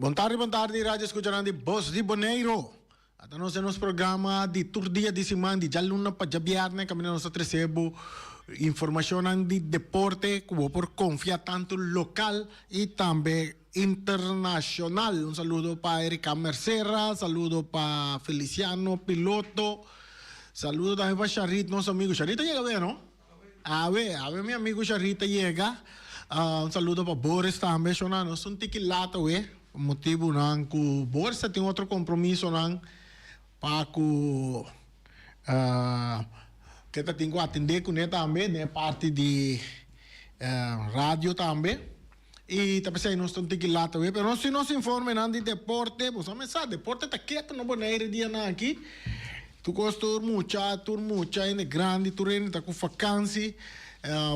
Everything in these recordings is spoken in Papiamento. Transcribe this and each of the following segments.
Bon tardi, bon tardi, radio escuchanan di Bos di Boneiro. Ata nos den nos programa di tur dia di siman, di djaluna pa djabierne, caminda nos ta trece bo informacionnan di deporte cu bo por confia tanto local y tambe internacional. Un saludo pa Erika Mercera, saludo pa Feliciano Piloto, saludo tambe pa Sharit, nos amigo. Sharit a yega be, no? Awe, awe mi amigo Sharit a yega. Un saludo pa Boris tambe, shona nos un tiki lat awe, pa motibunan cu Boris ta tin otro compromisonan pa cu ke ta tin cu atende cune tambe den e parti di radio tambe. Y ta p'esei nos ta un tiki lat awe, pero nos tin nos informenan di deporte. Bo sa mesa, deporte ta keto na Bonaire dianan aki. Tur kos, tur mucha, tur mucha, hende grandi, tur hende ta ku fakansi,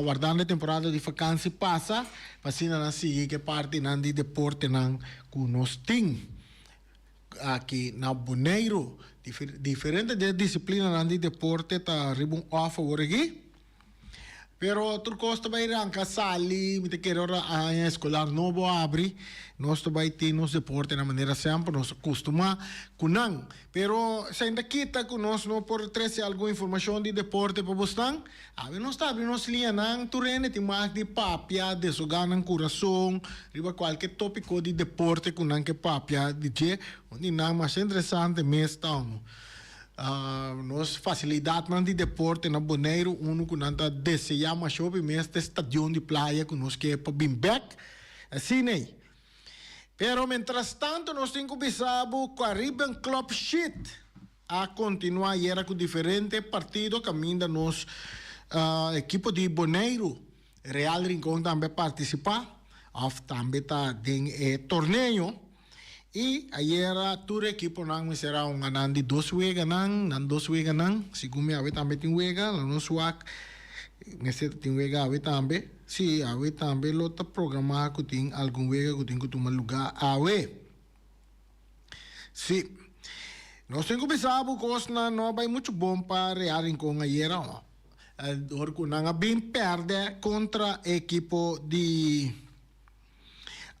wardando e temporada di fakansi pasa, pa asina nan sigui ku e partinan di deportenan ku nos tin aki na Boneiru. Diferente di e disiplinanan di deporte ta riba un òf awor aki. Pero tur kos ta bai ranka sali, mi ta kere ora aña eskolar nobo abri, nos ta bai tin nos deporte na manera semper nos a kustumá ku nan. Pero esei ta kita ku nos no por trese algun informashon di deporte pa bosnan. Awe nos ta abri nos liñanan, tur hende tin mag di papia, desogá nan kurason riba kualke tópiko di deporte ku nan ke papia di dje. Un di nan masha interesante mes ta unu. Nos facilidadnan di deporte na Boneiru, unu cu nan ta desea masha hopi mes ta e stadion di playa cu nos ke pa bin bek. Asina ei. Pero mientrastanto nos tin cu bisa bo Caribbean Club Sheet a continua ayera cu diferente partido caminda nos ekipo di Boneiru, Real Rincon tambe a participa of tambe ta den e torneo. Y ayera tur equiponan mester a hunga nan di dos weganan, nan dos weganan, segun mi awe tambe tin wega, lo nos wak mester tin wega awe tambe, si awe tambe lo ta programa cu tin algun wega cu tin cu tuma luga awe. Si, nos tin cu bisa bo cosnan no a bay mucho bon pa Real Rincon ayera, dor cu nan a bin perde contra e equipo di.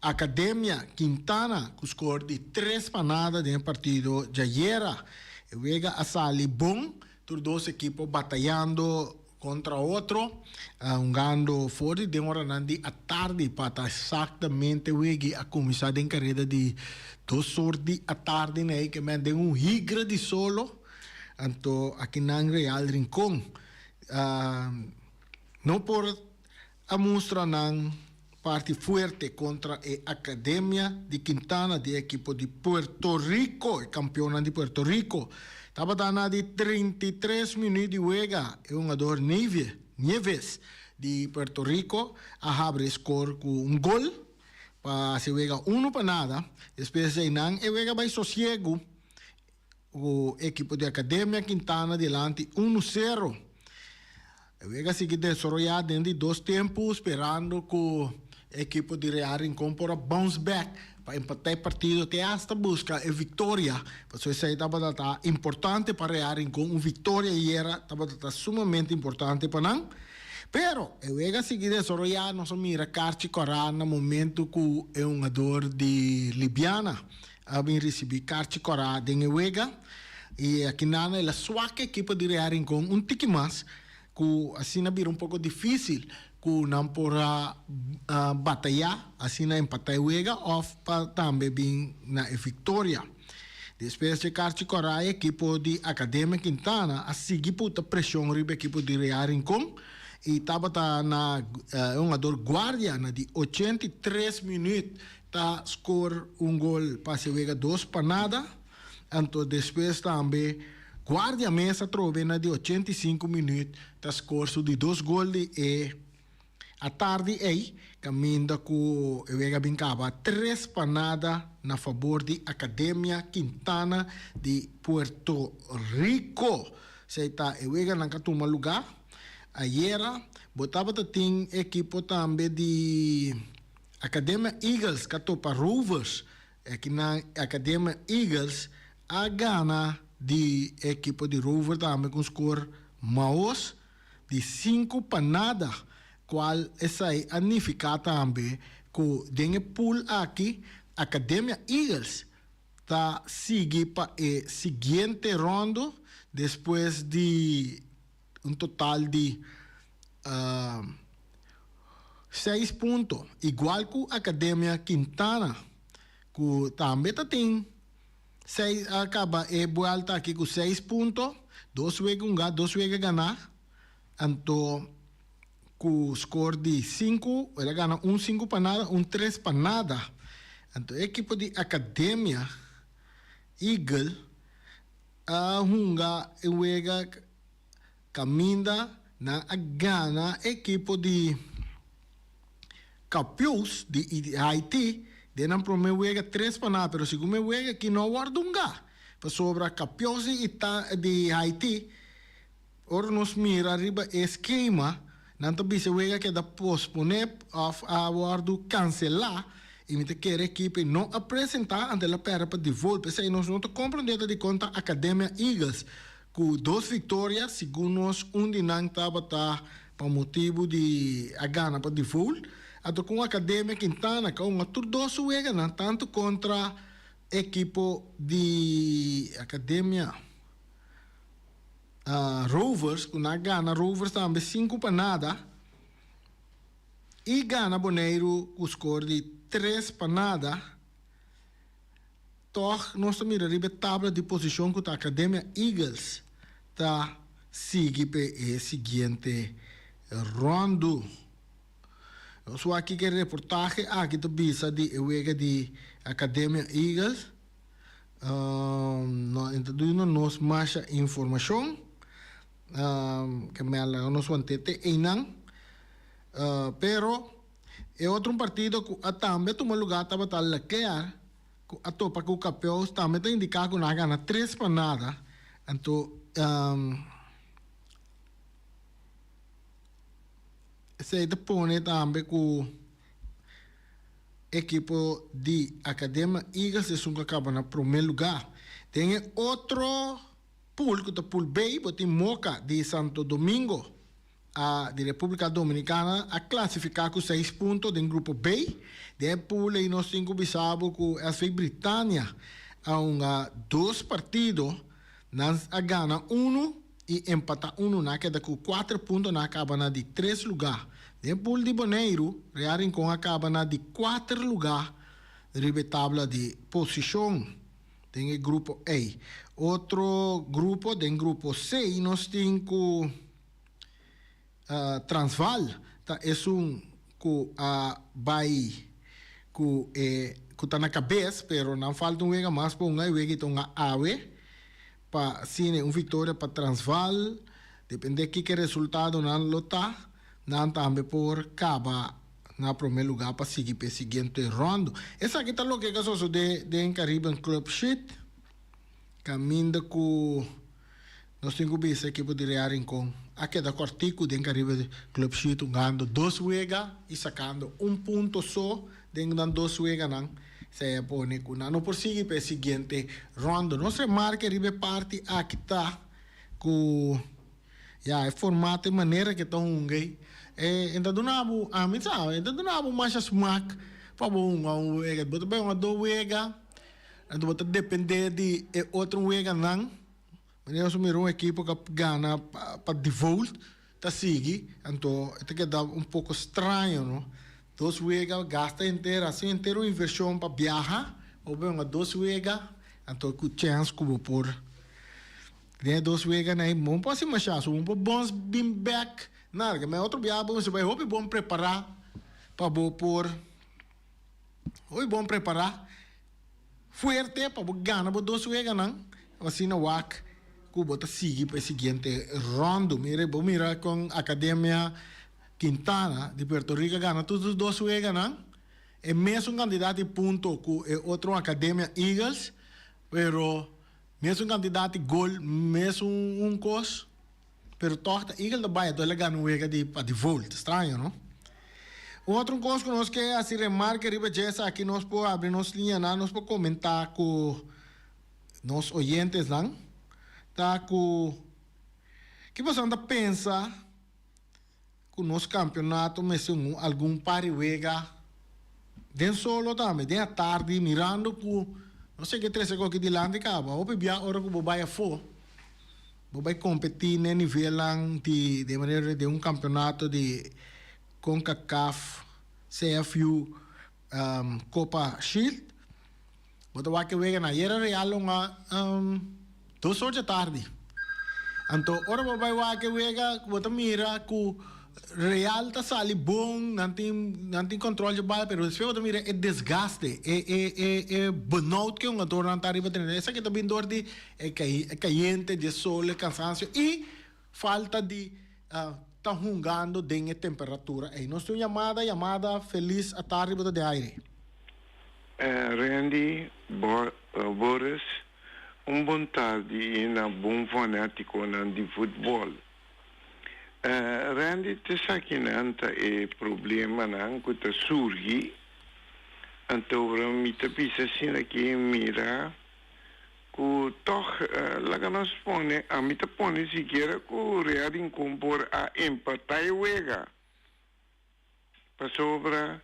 Academia Quintana cu score di tres pa nada den e partido djayera. E wega a sali bon, tur dos ekipo batayando contra otro, hungando for di den oranan di atardi pa ta exactamente wegi a cuminsa den careda di dos or di atardi na e men den un higra di solo, anto akinan Real Rincon no por a mustra nan parti fuerte kontra e Academia di Quintana di e ekipo di Puerto Rico, e kampionnan di Puerto Rico. Tabata na di 33 minuut di wega e hungador Nieves di Puerto Rico a habri e skor ku un gol pa hasi wega uno pa nada. Despues di einan e wega bai sosiegu Ku ekipo di Academia Quintana dilanti unu sero. E wega sigui desaroyá den di dos tempu sperando ku ekipo di Real Rincon por a bounce back pa empatá e partido te asta buska e viktoria. Pasobra esei tabata ta importante pa Real Rincon, un viktoria ayera tabata ta sumamente importante pa nan. Pero e wega sigui desaroyá, nos a mira karchi kòrá na momento ku e hungador di Libiana A bin ricibi karchi kòrá den e wega y akinana el a swak e ekipo di Real Rincon un tiki mas cu asina bira un poco dificil cu nan por a bataya asina empata e wega of pa tambe bin na e victoria. Despues dje karchi kòrá e ekipo di Academia Quintana a sigui puta presion riba e ekipo di Real Rincon y tabata na e hungador Guardia na di 83 minuut Ta score un gol pa haci wega dos pa nada. Anto despues tambe Guardia mes a trobe na di 85 minuut ta score su di dos gol di e atardi ey caminda cu e wega bin caba tres pa nada na fabor di Academia Quintana di Puerto Rico. Esey ta e weganan cu a tuma lugar ayera. Bo tabata tin ekipo tambe di. Academia Eagles ka topa Rovers. Ekinan Academia Eagles a gana di e ekipo di Rover tambe ku un skor maos di 5-0, kual esei a nifiká tambe ku den e pool aki Academia Eagles ta sigui pa e siguiente rondo despues di un total di seis punto, igual ku Academia Quintana ku tambe ta tin seis a kaba e buelta aki ku seis punto, dos wega hunga, dos wega gana, anto ku skor di sinku, el a gana un sinku pa nada, un tres pa nada. Anto e ekipo di Academia Eagle a hunga e wega kaminda nan a gana e ekipo di Capious di Haiti den nan prome wega tres pa nada, pero segun e wega aki no a wòrdu hungá pasobra Capious di Haiti Ora nos mira riba e skema, nan ta bisa e wega keda posponé òf a wòrdu kanselá i mi ta kere ekipo e no a presentá anto el a pèrdè pa default. P'esei nos no ta komprondé ta dikon ta Academia Eagles ku dos viktoria, segun nos un di nan tabata pa motibu di a gana pa default, anto ku un Academia Quintana ku a hunga tur dos su weganan tantu kontra ekipo di Academia. Rovers ku nan a gana Rovers tambe sinku pa nada i gana Boneiru ku skor di tres pa nada. Tòg nos ta mira riba e tabla di posishon ku ta Academia Eagles ta sigui pa e siguiente ròndu. Nos wak kiko e reportahe aki ta bisa di e wega di Academia Eagles. No e ta duna nos masha informashon ke me a laga nos want'é te einan. Pero e otro un partido ku a tambe a tuma lugá tabata Leclerc ku a topa ku Capeaux tambe ta indiká ku nan a gana tres pa nada. Anto esei ta pone tambe ku. Ekipo di Academia Eagles esun ku a kaba na promé lugá. Den e otro pool ku ta pool B bo tin Moca di Santo Domingo a di Repúblika Dominikana a klasifiká ku seis punto den grupo B. Den e pool ei nos tin ku bisa bo ku SV Britannia a hunga dos partido, nan a gana unu i empatá unu. Nan a keda ku kuater punto, nan a kaba na di tres lugá. Den pool di Boneiru, Real Rincon a kaba na di kuater lugá riba e tabla di posishon den e grupo A. Otro grupo, den grupo C nos tin ku Transvaal ta esun ku a bai ku e ku ta na kabes, pero nan falta un wega mas pa hunga, e wega ei ta hunga awe. Pa asina un victoria pa Transvaal, depende kiko e resultadonan lo ta, nan tambe por caba na prome lugar pa sigui p'e siguiente rondo. Esaki ta loke a sosode den Caribbean Club Sheet, caminda cu nos tin cu bisa ekipo di Real Rincon a keda cortico den Caribbean Club Sheet hungando dos wega y sacando un punto so den nan dos weganan. Esei a pone ku nan no por sigui pa e siguiente rondo. Nos remarke riba e parti aki ta ku ya e formato, e manera ke ta hunga ei, e ta duna bo, ami sa, e ta duna bo masha smak pa bo hunga un wega. Bo ta bai hunga dos wega, anto bo ta depende di e otro weganan. Manera nos a mira un ekipo ku a gana pa default ta sigui, anto e ta keda un poko straño no. Dos wega gasta henter, hasi henter un invershon pa biaha, bo por hunga dos wega, anto ku chèns ku bo por den e dos weganan ei bo no por hasi masha, so bo no por bons bin bèk nada. Ma e otro biaha bo mester bai hopi bon prepará pa bo por, hopi bon prepará. Fuerte pa bo gana bo dos weganan, asina wak ku bo ta sigui pa e siguiente rondo. Mira, bo mira kon Academia Quintana di Puerto Rico a gana tur su dos weganan, e mesun kantidat di punto ku e otro Academia Eagles, pero mesun kantidat di gol, mesun un kos. Pero tòg ta Eagle ta bai anto el a gana un wega di pa default. Straño, no? Un otro kos ku nos ke hasi remarke riba dje esaki nos por abri nos liñanan, nos por komentá ku nos oyentesnan, ta ku ki boso ta pensa ku nos kampeonato mester un algun par di wega. Den solo tambe, den atardi, mirando ku no sé ke trese koki dilanti kaba, hopi bia ora ku bo bai afó, bo bai kompetí n'e nivelnan di den manera den un kampeonato di Concacaf, CFU, Copa Shield, Bo ta wak e weganan. Ayera Real longa dos or dje tardi. Anto ora bo bai wak e wega bo ta mira ku Real ta sali bon, nan tin nan tin control dje bal, pero despues bo ta mira e desgaste, e e e e burnout ku e hungadornan ta riba tene. Esaki ta bin dor di e e kayente dje sol, e kansansio i falta di ta hungando den e temperatura ei. Nos tin un yamada, yamada felis atardi bo ta den aire. Randy Boris, un bon tardi i na bon fanátikonan di futbòl. Randy, t'esakinan ta e problemanan ku ta surgi, anto mi ta bisa asina ki mira ku tòg laga nos pone, ami ta pone sikiera ku Real Rincon por a empatá e wega. Pasobra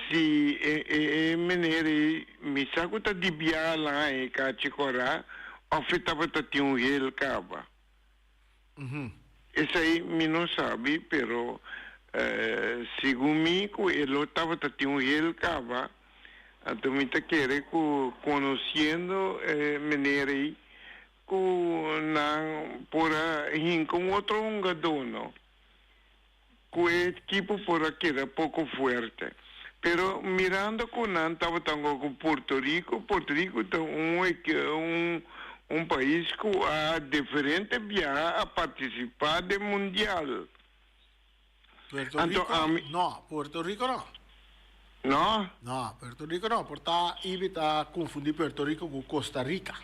si e meneer ei mi sa ku ta di biaha lan e kachi kòrá òf e tabata tin un hel kaba. Esei mi no sabi, pero segun mi ku e lo tabata tin un hel kaba, anto mi ta kere ku konosiendo e meneer ei ku nan por a hinka un otro hungadó no. Ku e ekipo por a keda poko fuerte. Pero mirando ku nan tabata hunga ku Puerto Rico, Puerto Rico ta un un un pais ku a diferente biaha a partisipá den mundial. Puerto Anto Rico? ami. No, Puerto Rico no. No? No, Puerto Rico no. Por ta Ibi ta konfundí Puerto Rico ku Costa Rica.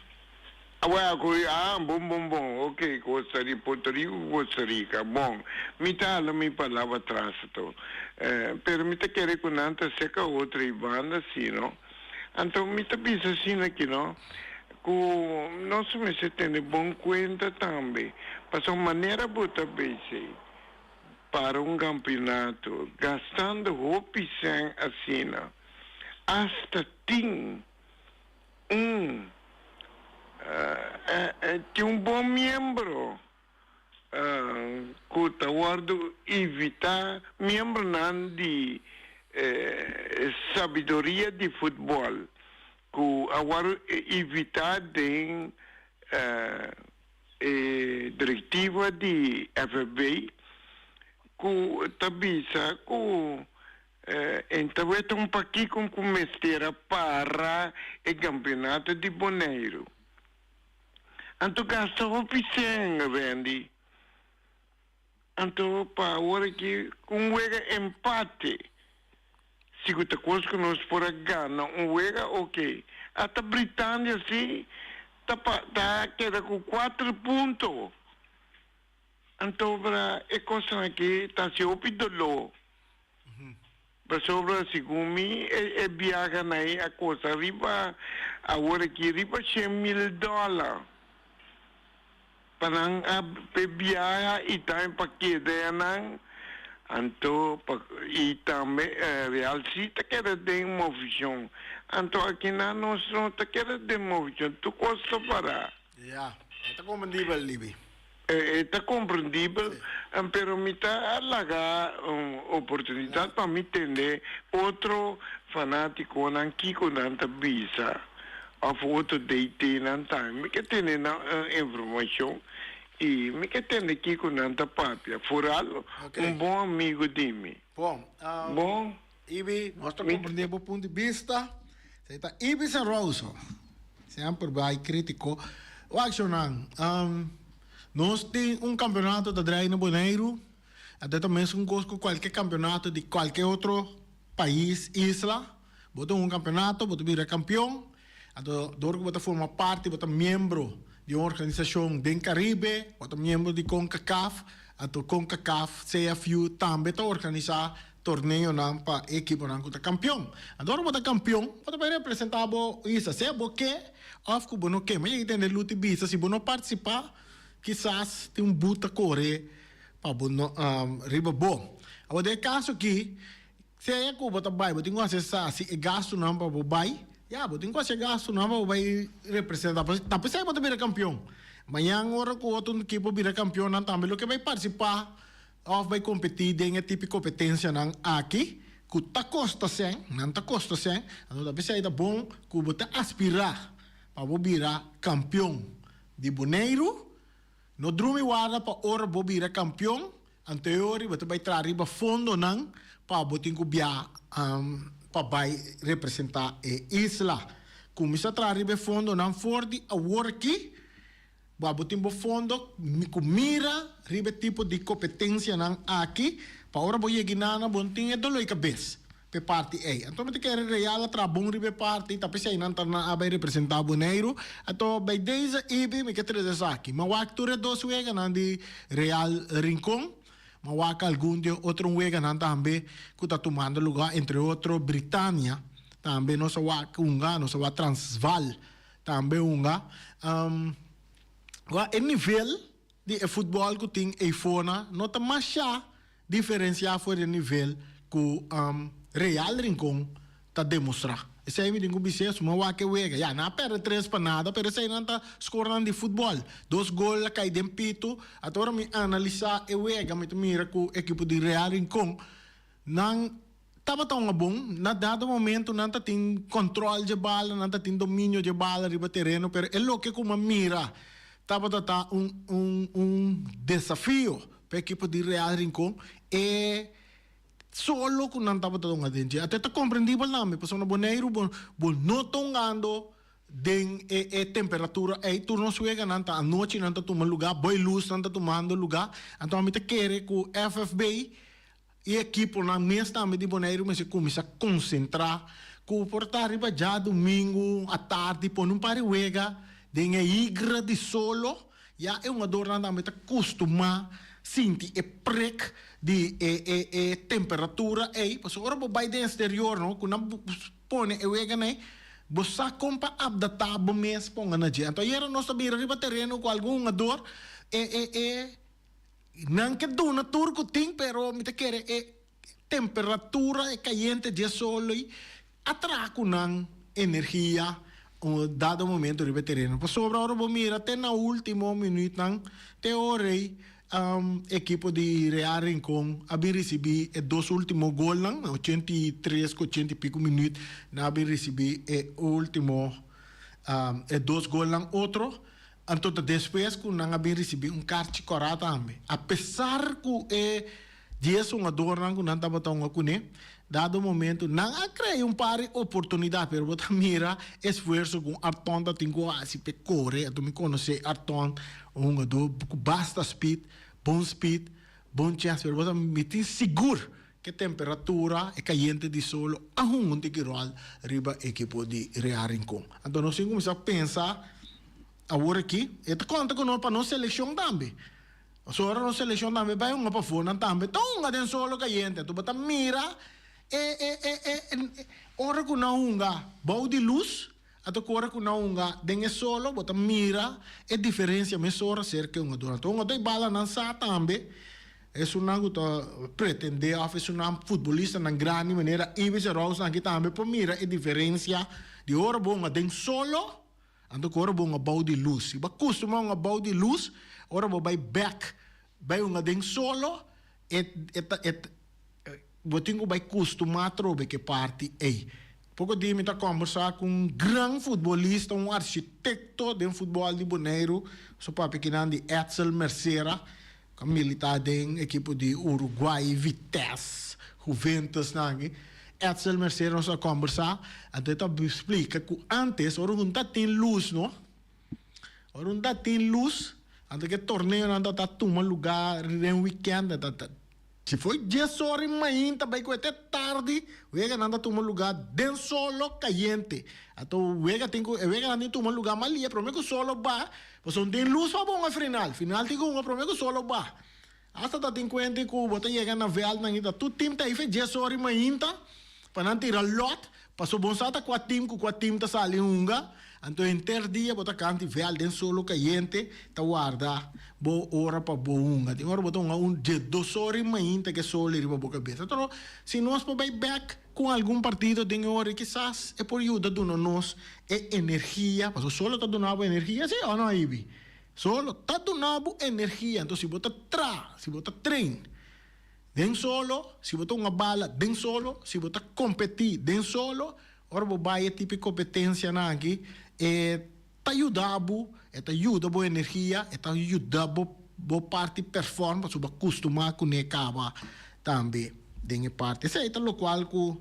Ah, bueno, ku, ah, bon, bon, bon. Ok, Costa Rica, Puerto Rico ku Costa Rica. Bon, mi ta hala mi palabra atras ato. Eh, pero mi ta kere ku nan ta seka otro i banda si, no? Anto mi ta bisa asina aki, no, ku nos mester tene bon kuenta tambe, pasobra manera bo ta bese, Para un campeonato, gastando hopi cen asina, hasta tin un tin un bon miembro cu ta wordo invita, miembronan di sabiduria di futbol cu a wordo invita den E direktiva di FFB ku ta bisa ku e ta weta un pakiko ku mester a para e kampeonato di Boneiru. Anto gasta hopi sèn, Randy. Anto pa awor aki ku un wega empate, si ku ta kos ku nos por a gana un wega ok. Ata Britania si ta pa ta keda ku kuater punto. Anto bra e kosnan aki ta hasi hopi doló. Pasobra segun mi e biahanan ei a kosta riba awor aki riba 100,000 dòler. Pa nan a pe biaha y tambe pa keda ya nan, anto pa y tambe Real si ta keda den movishon, anto akinan nos no ta keda den movishon, tur kos ta para. Ya, e ta komprendibel, Libi. E ta komprendibel, pero mi ta laga un oportunidat pa mi tende otro fanatikonan kiko nan ta bisa. Of otro DT nan tambe. Mi ke tende nan informacion y mi ke tende kico nan ta papia. Vooral un bon amigo di mi. Bon. Bon. Ibi, nos ta comprende bo punto di bista. Esey ta Ibi Saroso. Semper bay critico. Wak shownan, nos tin un campeonato ta draai na Boneiru. Anto ta mesun cos cu cualke campeonato di cualke otro pais, isla. Bo ta un campeonato, bo ta bira campeon, anto dor cu bo ta forma parti, bo ta miembro di un organisacion den Caribe, bo ta miembro di Concacaf, anto Concacaf, CFU, tambe ta organisa torneonan pa e ekiponan cu ta campeon. Anto ora bo ta campeon, bo ta bay representa bo isla, sea bo ke of cu bo no ke. Mi a yega tende Luti bisa, si bo no participa, kisas tin un but ta core pa bo no riba bo. Awor den e caso aki. Sea ku bo ta bai, bo tin ku hasi sa si e gastunan pa bo bai, ya, bo tin ku hasi e gastunan pa bo bai representá. Ta p'esei bo ta bira kampion. Mañan ora ku otro ekipo bira kampion nan tambe lo ke bai partisipá òf bai kompetí den e tipo kompetensianan aki ku ta kosta sèn, nan ta kosta sèn. Anto ta p'esei ta bon ku bo ta aspirá pa bo bira kampion di Boneiru. No drumi warda pa ora bo bira kampion, anteori bo ta bai traha riba fondonan pa bo tin ku bia pa bai representá e isla. Kuminsá traha riba e fondonan for di awor aki, pa bo tin bo fondo ku mira riba e tipo di kompetensianan aki, pa ora bo yega inana bo no tin e doloi kabes. P'e parti ei. Anto mi ta kere Real a traha bon riba e parti, ta p'esei nan ta na a bai representá Boneiru. Anto bai deze ibi mi ke trese esaki. Mi a wak tur e dos weganan di Real Rincon. Mi a wak algun di e otro weganan tambe ku ta tumando lugá, entre otro Britania tambe nos a wak hunga, nos a wak Transvaal tambe hunga. Wak e nivel di e futbòl ku tin eifornan no ta masha diferensiá for di e nivel ku Real Rincon ta demostrá. Esei mi tin ku bis'é, suma wak e wega. Ya, nan a pèrdè tres pa nada, pero eseinan ta skornan di futbòl. Dos gol a kai den pitu. Ata ora mi analisá e wega mi ta mira ku ekipo di Real Rincon nan tabata un bon. Na dado momento nan ta tin kòntròl dje bala, nan ta tin dominio dje bala riba tereno, pero e loke ku mi a mira tabata ta un un un desafio pa e ekipo di Real Rincon e solo ku nan tabata hunga den dje. Ata e ta komprendibel tambe pasobra na Boneiru bo bo no ta hungando den e e temperatura ei. Tur nos weganan ta anochi nan ta tuma lugá, boi lus nan ta tumando lugá. Anto ami ta kere ku FFB E ekiponan mes tambe di Boneiru mester kuminsá konsentrá ku por ta riba djadumingu atardi pone un par di wega den e higra di solo, ya e hungadornan tambe ta kustumá sinti e prek di e e e temperatura ei, pasobra ora bo bai den eksterior no ku nan pone e weganan ei bo sa kon pa apdatá bo mes ponga na dje. Anto ayera nos ta bira riba tereno ku algun hungador e e e. Nan ke duna tur ku tin, pero mi ta kere e temperatura, e kayente dje sol ei a traha ku nan energia un dado momento riba e tereno. Pasobra ora bo mira te na ultimo minuutnan, te ora ei ekipo di Real Rincon a bin risibi e dos ultimo golnan, na 83 ku ochenta i pico minuut nan a bin risibi e ultimo e dos golnan otro. Anto ta despues ku nan a bin risibí un karchi kòrá tambe. Apesar ku e dies hungadornan ku nan tabata hunga kuné, dado momento nan a krea un par di oportunidat, pero bo ta mira esfuerso ku un Arton ta tin ku hasi p'e kore. Anto mi konosé Arton, un hungadó ku basta speed, bon speed, bon chèns, pero bo ta mi tin sigur ku e temperatura, e kayente di solo a hunga un tiki ròl riba ekipo di Real Rincon. Anto nos tin kuminsá pensa. Awor aki e ta konta ku nos pa nos selekshon tambe. Pasobra ora nos selekshon tambe bai hunga pafó, nan tambe ta hunga den solo kayente. Anto bo ta mira e e e e ora ku nan hunga bou di lus, anto ku ora ku nan hunga den e solo, bo ta mira e diferensia mesora serka e hungadónan. Anto hungadó e balanan sa tambe, esunnan ku ta pretendé òf esunnan futbolistanan grandi manera Ivis en Rousnan aki tambe por mira e diferensia di ora bo hunga den solo. Anto ku ora bo hunga bou di lus. Si bo a kustumá hunga bou di lus, ora bo bai bèk bai hunga den solo, e e ta e bo tin ku bai kustumá atrobe ku e parti ei. Poko dia mi ta kòmbersá ku un gran futbolista, un arshitekto den futbòl di Boneiru, su papia kinan di Edsel Mercera, ku a militá den ekipo di Uruguay, Vitesse, Juventus nan aki. Edsel Mercera nos a kòmbersá, anto e ta splika ku ántes ora un ta tin lus no, ora un ta tin lus, anto ke torneonan ta ta tuma lugá den wikènt, ta ta si foi dies ora i mainta bai ku e te tardi, weganan ta tuma lugá den solo kayente. Anto wega tin ku e weganan tin tuma lugá mas lia promé ku solo ba, pasobra no tin lus pa bo hunga final, final tin ku hunga promé ku solo ba. Asta ta tin kuenta ku bo ta yega na vèldnan i ta tur tim ta hife dies ora i mainta pa nan tira lòt, pasobra bo no sa ta kua tim ku kua tim ta sali hunga. Anto henter dia bo ta kanta vèlt den solo kayente ta warda bo ora pa bo hunga. Tin ora bo ta hunga un dje dos ora i mainta ke sol riba bo kabesa. Pero si nos por bai bèk ku algun partido den e ora ei kisas e por yuda duna nos e energia, pasobra solo ta duna bo energia si o no Iby? Solo ta duna bo energia. Anto si bo ta traha, si bo ta train den solo, si bo ta hunga bala den solo, si bo ta kompetí den solo, Ora bo bai e tipo e kompetensianan aki, e ta yuda bo, e ta yuda bo energia, e ta yuda bo bo parti perform pasobra bo a kustumá kuné kaba tambe den e parti. Esei ta lokual ku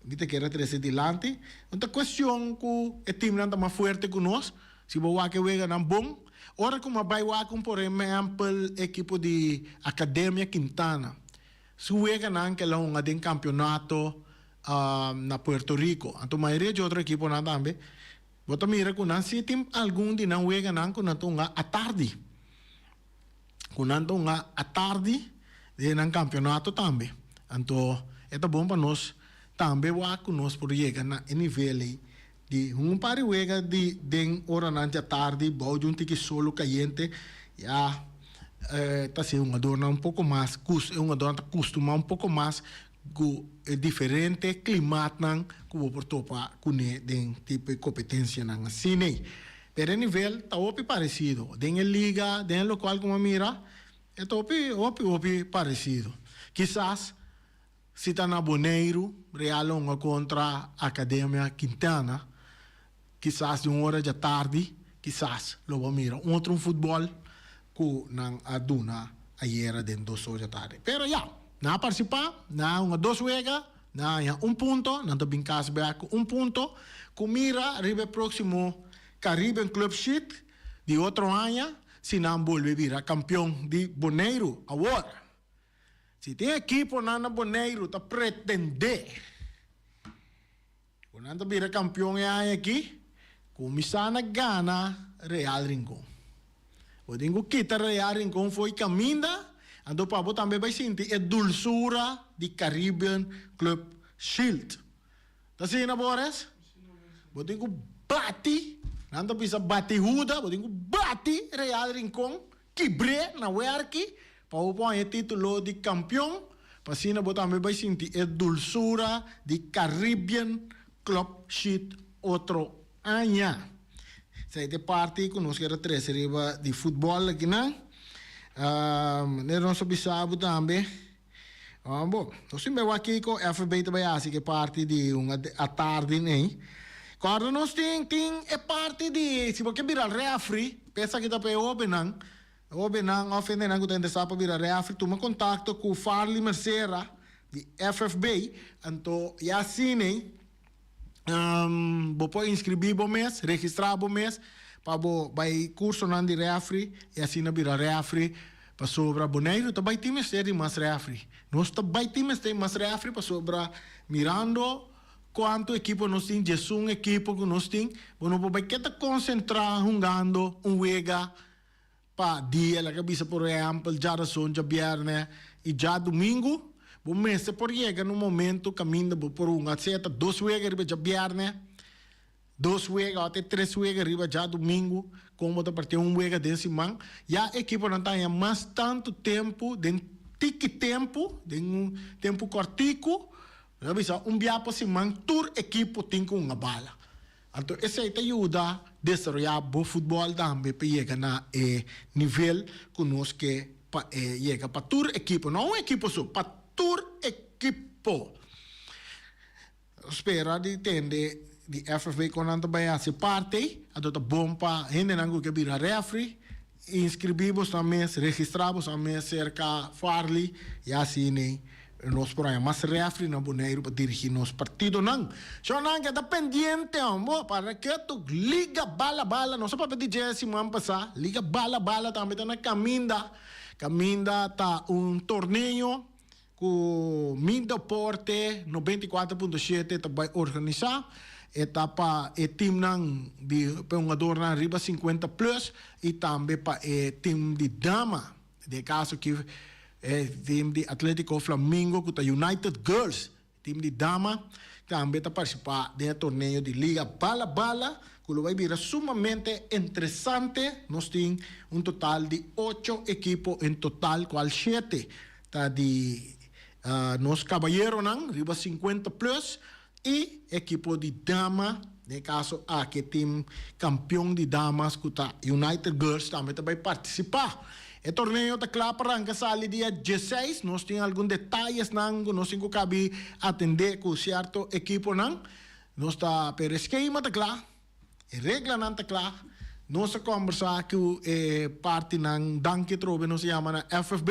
mi ta kere trese dilanti. No ta kuestion ku e timnan ta mas fuerte ku nos, si bo wak e weganan bon. Ora ku mi a bai wak un por ehèmpel ekipo di Academia Quintana, su weganan ke la hunga den kampionato na Puerto Rico. Anto mayoria dje otro ekiponan tambe, bo ta mira ku nan si tin algun di nan weganan ku nan ta hunga atardi. Ku nan ta hunga atardi den nan kampionato tambe. Anto e ta bon pa nos tambe wak ku nos por yega na e nivel ei di hunga un par di wega di den oranan dje atardi bou di un tiki solo kayente ya ta hasi e hungadornan un poko mas e hungadornan ta kustumá un poko mas Ku e diferente klimatnan ku bo por topa kuné den tipo e kompetensianan asin'ei. Pero e nivel ta hopi paresido. Den e liga, den e lokual ku bo a mira, e ta hopi, hopi, hopi paresido. Kisas si ta na Boneiru, Real hunga kontra Academia Quintana, kisas di un ora djatardi, kisas lo bo mira un otro un futbòl ku nan a duna ayera den dos ora djatardi. Pero ya, nan a partisipá, nan a hunga dos wega, nan a haña un punto, nan ta bin kas bèk ku un punto, ku mira riba e próksimo Caribbean Club Sheet di otro aña si nan bolbe bira kampion di Boneiru. Awor, si tin ekiponan na Boneiru ta pretendé. Ku nan ta bira kampion e aña aki, kuminsá na gana Real Rincon. Bo tin ku kita Real Rincon fo'i kaminda, anto pa bo tambe bai sinti e dulsura di Caribbean Club Shield. Ta asina, Boris? Bo tin ku bati, nan ta bisa bati huda, bo tin ku bati Real Rincon, kibr'é na wèrki, Pa bo por haña e título di kampion, pa asina bo tambe bai sinti e dulsura di Caribbean Club Sheet otro aña. Esei ta e parti ku nos kier a trese riba di futbòl akinan. Manera nos a bisa bo tambe, bo, nos tin bai wak kiko FFB ta bai hasi ku e parti di un atardi ei. Kòrda nos tin tin e parti di si bo ke bira rèfri, pensa ki ta pa e hóbennan. Hóbennan òf hendenan ku ta interesá pa bira rèfri tuma kontakto ku Farley Mercera di FFB. Anto ya asin'ei bo por inskribí bo mes, registrá bo mes pa bo bai kursonan di rèfri i asina bira rèfri pasobra Boneiru ta bai tin mester di mas rèfri. Nos ta bai tin mester di mas rèfri pasobra mirando kuantu ekipo nos tin, diesun ekipo ku nos tin, bo no por bai keda konsentrá hungando un wega Pa dia, laga bisa por ehèmpel djarason, djabièrnè i djadumingu, bo mester por yega na un momentu kaminda bo por hunga sea ta dos wega riba djabièrnè, dos wega òf te tres wega riba djadumingu, kon bo ta parti un wega den siman. Ya ekiponan ta haña mas tantu tempu den tiki tempu, den un tempu kòrtiku, laga bisa un bia pa siman tur ekipo tin ku hunga bala. Anto esei ta yuda desaroyá bo futbòl tambe pa yega na e nivel ku nos ke pa e yega pa tur ekipo, no un ekipo so, pa tur ekipo. Spera di tende di FFB kon nan ta bai hasi parti ei, anto ta bon pa hendenan ku ke bira rèfri inskribí boso mes, registrá boso mes serka Farley i asina nos por haña mas rèfri na Boneiru pa dirigí nos partidonan. Shownan keda pendiente hombo para ke tu Liga Bala Bala, nos a papia di dje siman pasá, Liga Bala Bala tambe ta na kaminda, kaminda ta un torneo ku Mi Deporte 94.7 ta bai organisá. E ta pa e timnan di pa e hungadornan riba 50 plus i tambe pa e tim di dama. Den e kaso aki e tim di Atletico Flamingo ku ta United Girls. Team di dama tambe ta partisipá den e torneo di Liga Bala Bala ku lo bai bira sumamente interesante. Nos tin un total di ocho ekipo en total kual shete ta di nos kabayeronan riba sinkuenta plus i ekipo di dama, den e kaso aki e team kampion di damas ku ta United Girls tambe ta bai partisipá. E torneo ta kla pa ranka sali dia dieseis. Nos tin algun detayesnan ku nos tin ku kabi atendé ku sierto ekiponan. Nos ta, pero e skema ta kla. E reglanan ta kla. Nos a kòmbersá ku e partinan danki atrobe nos a yama na FFB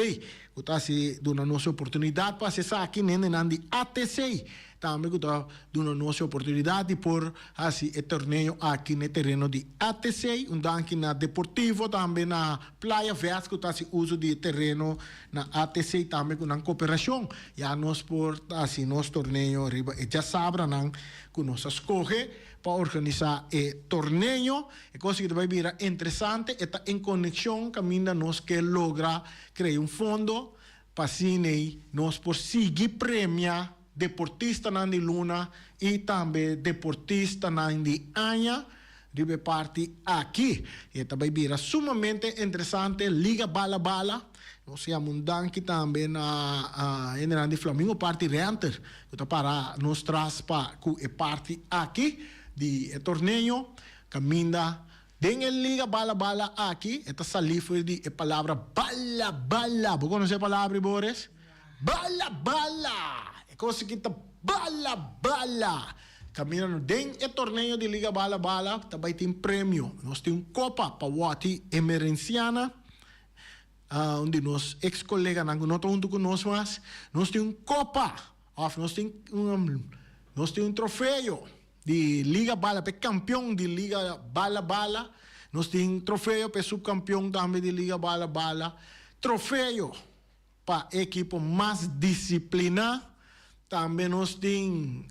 ku ta hasi duna nos e oportunidat pa hasi esaki nendenan di ATC tambe ku ta duna nos e oportunidat di por hasi e torneo aki na e tereno di ATC. Un danki na Deportivo tambe na Playa Vest ku ta hasi uso di e tereno na ATC tambe ku nan koperashon ya nos por hasi nos torneo riba e djasabranan ku nos a skohe. Pa organisá e torneo. E kos aki ta bai bira interesante, e ta en konekshon kaminda nos ke logra krea un fondo pa asin'ei nos por sigui premia deportistanan di luna i tambe deportistanan di aña riba e parti aki. E ta bai bira sumamente interesante, Liga Bala Bala. Nos yama un danki tambe na hendenan di Flamingo Party Renter ku ta para nos tras pa ku e parti aki di e torneo. Kaminda den e Liga Bala Bala aki e ta salí for di e palabra bala bala. Bo konosé e palabra ei, Boris? Bala bala! E kos aki ta bala bala! Kaminda no den e torneo di Liga Bala Bala ta bai tin premio. Nos tin un kopa pa Watty Emerenciana. Un di nos ex coleganan cu no ta hunto cu nos mas, nos tin un copa of nos tin un nos tin un trofeo di Liga Bala p'e campeon di Liga Bala Bala, nos tin trofeo p'e subcampeon tambe di Liga Bala Bala, trofeo pa e ekipo mas disciplina, tambe nos tin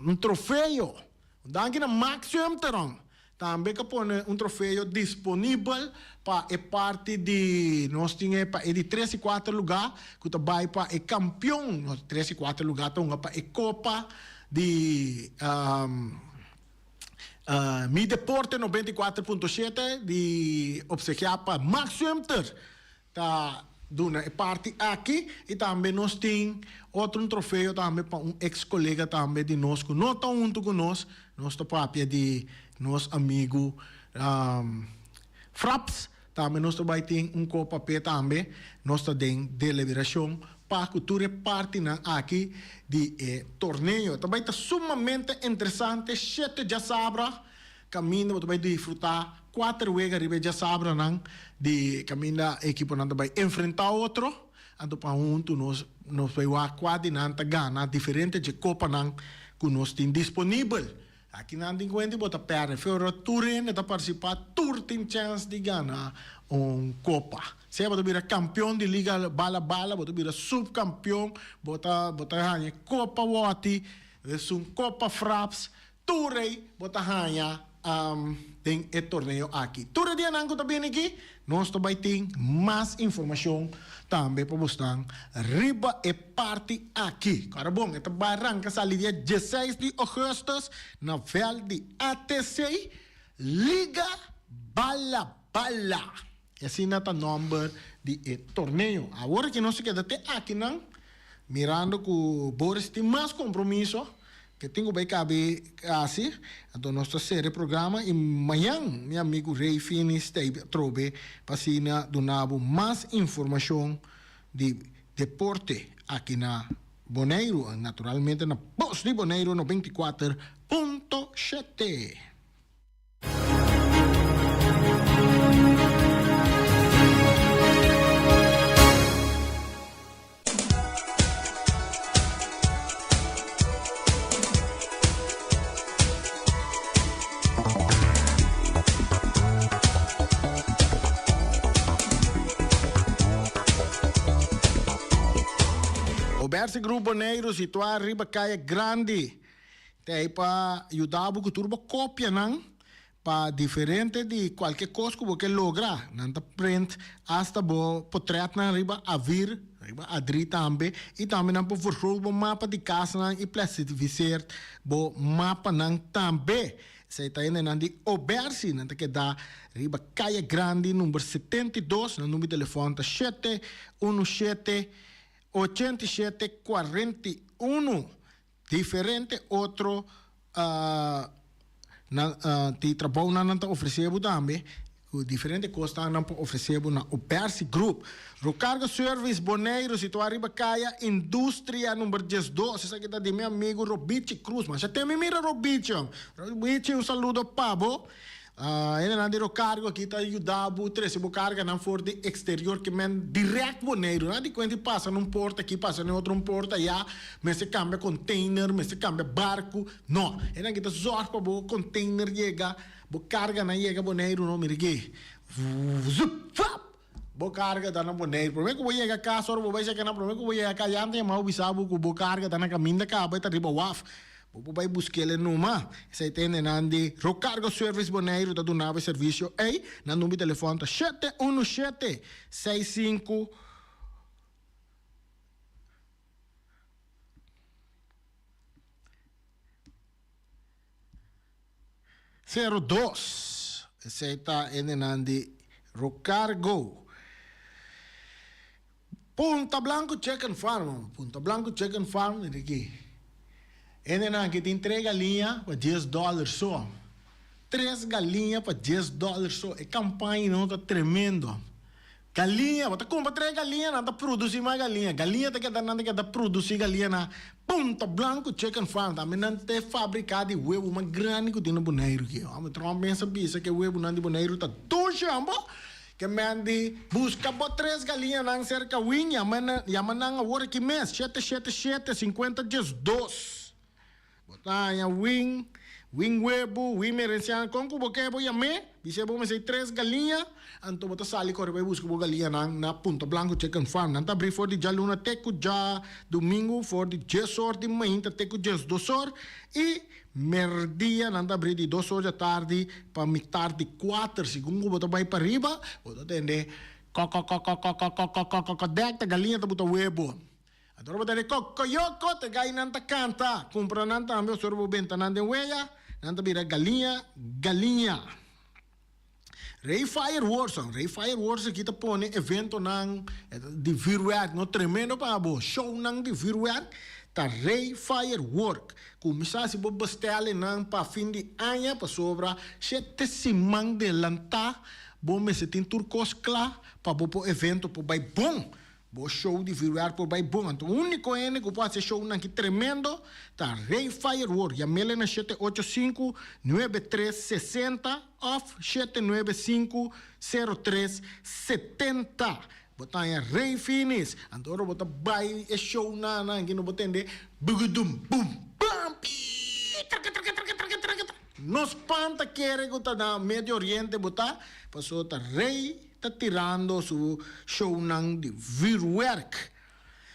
un trofeo, danki na Max Sumteron Tambe ka pone un trofeo disponibel pa e parti di nos tin e pa e di tres i kuater lugá ku ta bai pa e kampion. Nos tres i kuater lugá ta hunga pa e kopa di Mi Deporte 94.7 di opsekiá pa Max Sumter. Ta duna e parti aki y tambe nos tin otro un trofeo tambe pa un ex colega tambe di nos cu no ta hunto cu nos, nos ta papia di nos amigo Fraps, tambe nos ta bay tin un copa p'e tambe, nos ta den deliberacion pa cu tur e partinan aki di e torneo. Ta bay ta sumamente interesante, shete djasabra. Kaminda bo ta bai disfrutá kuater wega riba e djasabranan di kaminda e ekiponan ta bai enfrentá otro. Anto pa huntu nos nos bai wak kua di nan ta gana diferente dje kopanan ku nos tin disponibel. Aki nan tin kuenta i bo ta pèrdè. Pero tur hende ta partisipá, tur tin chèns di gana un kopa. Sea bo ta bira kampion di liga bala bala, bo ta bira supkampion, bo ta bo ta haña e kopa wòti, esun kopa fraps. Tur rei bo ta haña den e torneo aki. Tur e dianan ku ta bini aki, nos ta bai tin mas informashon tambe pa bosnan riba e parti aki. Kòrda bon, e ta bai ranka sali dia dieseis di ougùstùs na vèlt di ATC Liga Bala Bala. E asina ta nòmber di e torneo. Awor aki nos ta keda te akinan, mirando ku Boris tin mas kompromiso ke tin ku bai kabe hasi. Anto nos ta sera e programa i mañan mi amigu Ray Finis ta atrobe pa asina duna bo mas informashon di deporte aki na Boneiru, naturalmente na Bos di Boneiru 94.7. Oberse Group Boneiru situá riba Kaya Grandi. Ta ei pa yuda bo ku tur bo kopianan pa diferente di kualke kos ku bo ke logra. Nan ta print asta bo potrètnan riba A-vier. Riba Adri tambe y tambe nan por vergroot bo mapa di casnan y plastificeer bo mapanan tambe. Esey ta hendenan di Obersi. Nan ta keda riba Caya Grandi number 72. Nan number di telefon ta 717 87 41. Diferente otro nan di trabounan nan ta ofresé bo tambe ku diferente kosnan nan por ofresé bo na Obersi Group. Rocargo Service Boneiru situá riba kaya Industria number 12. Esaki ta di mi amigu Robichi Cruz. Masha tem mi mira Robichi. Robichi un saludo pa bo. Hendenan di Rocargo aki ta yuda bo trese bo carganan for di exterior ke men direct Boneiru. Nan di cuenta y pasa na un port aki, pasa na e otro un port aya, mester cambia container, mester cambia barco. No, hendenan aki ta zorg pa bo container yega, bo carganan yega Boneiru no, mira aki, zup, fap! Bo carga ta na Boneiru. Prome cu bo yega cas, ora bo bay checa nan, prome cu bo yega cas, ya nan ta yama bo bisa bo cu bo carga ta na caminda caba, e ta riba waf. Bo por bai busk'el e numa. Esei ta hendenan di Rocargo Service Boneiru ta duna bo e servisio ei. Nan number di telefòn ta 717 65 02. Esei ta hendenan di Rocargo. Punta Blanco Chicken Farm, Punta Blanco Chicken Farm di aki. Hendenan aki tin tres galiña pa dies dòler so. Tres galiña pa dies dòler so. E kampaña no ta tremendo. Galiña, bo ta kumpra tres galiña, nan ta produsí mas galiña. Galiña ta keda, nan ta keda produsí galiña na Punta Blanco Chicken Farm. Tambe nan ta e fabriká di webu mas grandi ku tin na Boneiru aki. Ome Trump mes a bisa ku e webunan di Boneiru ta dushi, ambo. Ke men di, Buska bo tres galiñanan serka win, yama yama nan awor aki mes, 777 50 12. Bo ta haña win, win webu, win merensiana, kon ku bo ke bo yam'é, bis'é bo mester tres galiña, anto bo ta sali kore bai buska bo galiñanan na Punta Blanco Chicken Farm. Nan ta abrí for di djaluna te ku djadumingu for di dies or di mainta te ku 12 or, i Merdia nan ta abri di dos or djatardi pa mitar di kuater. Segun ku bo ta bai pariba, bo ta tende kòkòkòkòkòkòkòkòkòkò dèk ta galiña ta buta webo. Anto ora bo tende kòkòyòkò ta gainan ta kanta. Kumpra nan tambe osora bo benta nan den weya, nan ta bira galiña galiña. Rey Fireworks, Rey Fireworks aki ta pone eventonan di vuurwerk no tremendo pa bo, shownan di vuurwerk ta Rey Firework. Kuminsá si bo bestel nan pa fin di aña pasobra shete siman delantá bo mester tin tur kos kla pa bo por evento por bai bon. Bo show di vuurwerk por bai bon. Anto unico hende cu por haci e shownan ki tremendo ta Rey Firework. Yamele na 785 9360 of 795 0370. Bo ta haña Rey Finis. Anto ora bo ta bai e shownan aki no bo tende bugudum bum bam pii traka traka traka traka traka traka. No spanta kere cu ta na Medio Oriente bo ta, pasobra ta Rey. Ta tirando su shownan di vuurwerk.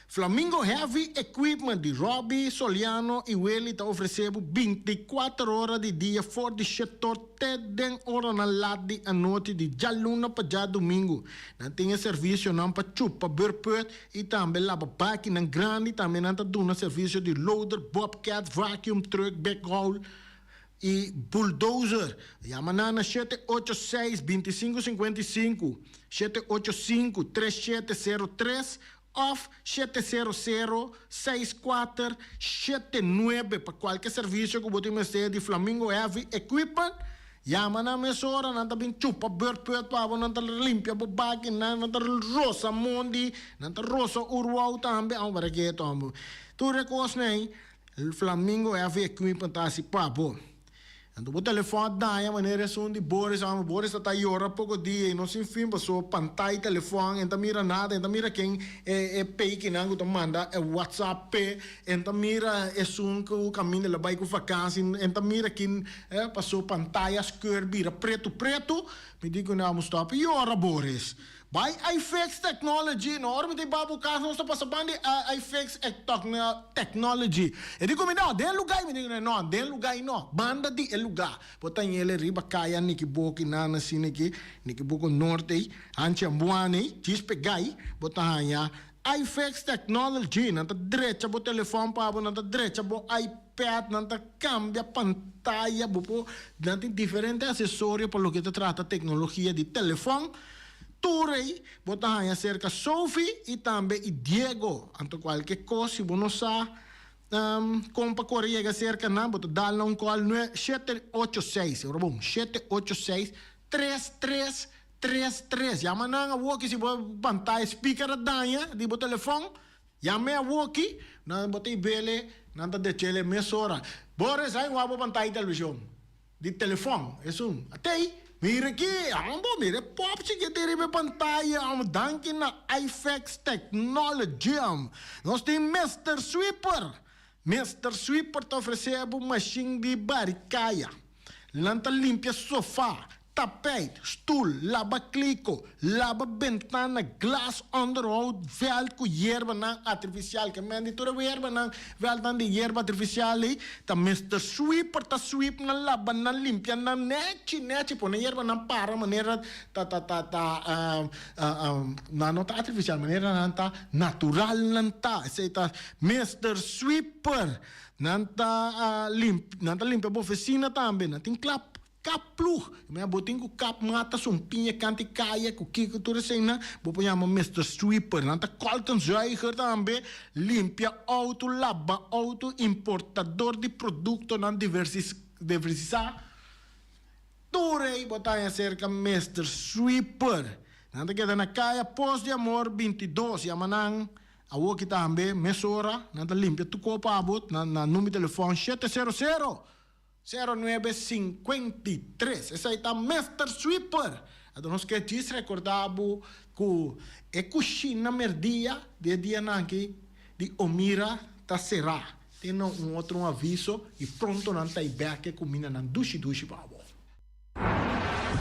Flamingo Heavy Equipment di Robbie, Soliano y Willy ta ofrece bo 24 ora di dia for di shetor te den oranan lat di anochi di djaluna pa djadumingu. Nan tin e servicionan pa chupa beurput y tambe laba bakinan grandi. Tambe nan ta duna servicio di loader, bobcat, vacuum truck, backhaul. I bulldozer. Yama nan na 786 25 55, 785 3703 òf 700 64 79 pa kualke servisio ku bo tin mester di Flamingo Heavy Equipment. Yama nan mesora, nan ta bin chupa beurtput pa bo, nan ta limpia bo bakinan, nan ta rosa mondi, nan ta rosa oerwoud tambe. Amo para keto amo. Tur e kosnan ei. El Flamingo Heavy Equipment ta hasi pa bo. Anto bo telefon a daña manera esun di Boris amo. Boris ta ta yora poko dia y no sin fin paso pantay telefon en ta mira nada, en ta mira ken e e peikinan ku ta manda e WhatsApp p'e, en ta mira esun ku kaminda el a bai ku vakansi, en ta mira kin paso pantaya skur bira pretu pretu. Mi di ku nan amo stop yora Boris. Bai iFix Technology, no ora mi ta iba bo cas nos ta pasa ban di iFix Technology. E di cu mi no, den lugar, mi di no, den lugar no, banda di e lugar. Bo ta yele riba caya Nikiboki nan asina aki, Nikiboko Noord ey, Hanchi Ambuan ey, djis pegay, bo ta haya. iFix Technology, nan ta drecha bo telefòn pa bo, nan ta drecha bo iPad, nan ta kambia pantaya, bo por, nan tin diferente asesorio pa loke ta trata teknologia di telefòn. Tur ei bo ta haña serka Sophie i tambe i Diego. Anto kualke kos si bo no sa kon pa kore yega serka nan, bo ta dal nan un kòl nue 786, ora bon, 786 33 33. Yama nan awoki si bo pantaya speaker a daña di bo telefòn. Yam'e awoki, nan bo ta i bele, nan ta dechele mesora. Bo resign wak bo pantaya di televishon, di telefòn, esun. Atei, mira aki, ambo, mira e popchi ke tin riba e pantaya, ambo. Danki na iFax Technology, ambo. Nos tin Mister Sweeper. Mister Sweeper ta ofresé bo mashin di bari kaya. Nan ta limpia sofá, tapijt, stul, laba kliko, laba bentana, glas, onderhoud, vèlt ku yerbanan artifisial. Ke men di tur e yerbanan, vèltnan di yerba artifisial ei, ta Mister Sweeper ta sweep nan, laba nan, limpia nan nèchi nèchi, pone yerbanan para manera ta ta ta ta nan no ta artifisial, manera nan ta natural nan ta. Esei ta Mister Sweeper. Nan ta limp, nan ta limpia bo ofisina tambe. Nan tin klap, kap plug. Mira bo tin ku kap mata sumpiña kanti kaya ku kiko tur eseinan, bo por yama Mister Sweeper. Nan ta koltenzuiger tambe, limpia outo, laba outo, importador di produktonan diversis, diversisa. Tur ei bo ta haña serka Mister Sweeper. Nan ta keda na kaya Pos di Amor 22. Yama nan Awoki tambe mesora nan ta limpia tur kopo abo na na number di telefon 700 0953. Esei ta Mister Sweeper. Anto nos ke djis rekorda bo ku e kushina merdia di e dianan aki di Omira ta será. Te na un otro aviso i pronto nan ta i bek e kumindanan dushi dushi pa bo.